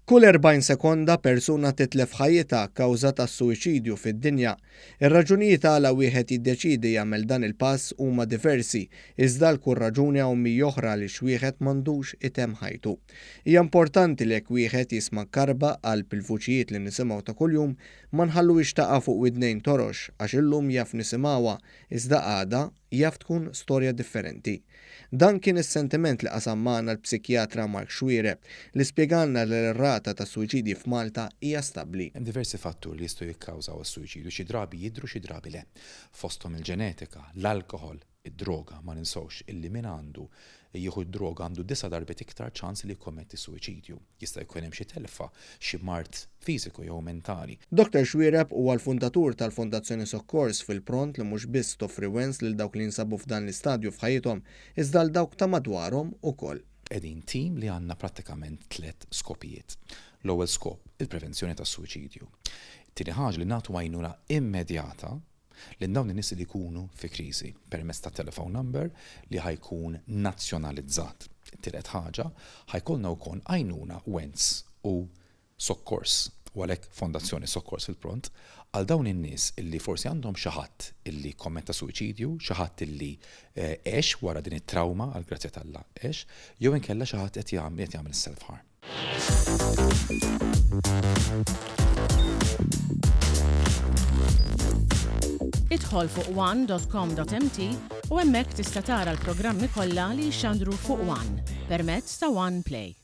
Kull 40 sekonda persuna titlef ħajjitha kawża tas-suwiċidju fid-dinja. Ir-raġunijiet għala wieħed jiddeċiedi jagħmel dan il-pass huma diversi, iżda għal kull raġuni hawn mija oħra għaliex wieħed m'għandux itemm ħajtu. Hija importanti li jekk wieħed jisma' karba qalb il-vuċijiet li nisimgħu ta' kuljum, ma nħalluhiex taqa' fuq widnejn torox għax illum jaf nisimgħuha, iżda għada jaf tkun storja differenti. Dan kien is-sentiment li qasam magħna l-psikjatra Mark Xuereb, li spjegalna li r-rata ta' suwiċidji f'Malta hija stabbli. Hemm diversi fatturi li jistgħu jikkawżaw is-suwiċidju, xi drabi jidhru xi drabi le. Fosthom il-ġenetika, l-alkoħol, id-droga, ma ninsewx illi min għandu jieħu d-droga għandu disa' darbiet iktar ċans li jikkommetti suwiċidju. Jista' jkun hemm xi telfa, xi mard fiżiku jew mentali. Dottor Xuereb huwa l-fundatur tal-Fondazzjoni Sokkors fil-Pront li mhux biss toffri wens lil dawk li jinsabu f'dan l-istadju f'ħajjithom, iżda għal dawk ta' madwarhom ukoll. Qegħdin tim li għandna prattikament tlett skopijiet. L-ewwel skop, il-prevenzjoni tas-suwiċidju. It-tieni ħaġa li nagħtu għajnuna immedjata lil dawn in-nies li jkunu fi kriżi permezz ta' telephone number li ħa jkun nazzjonalizzat. It-tielet ħaġa, ħa jkollna wkoll għajnuna wens u sokkors, u għalhekk Fondazzjoni Sokkors fil-Pront, għal dawn in-nies illi forsi għandhom xi ħadd illi kkommetta suwiċidju, xi ħadd illi għex wara din it-trawma, għall-grazzja t'Alla għex, jew inkella xi ħadd qed jagħmel self-harm. Idħol fuq one.com.mt u hemmhekk tista' tara l-programmi kollha li jixxandru fuq One permezz ta' One Play.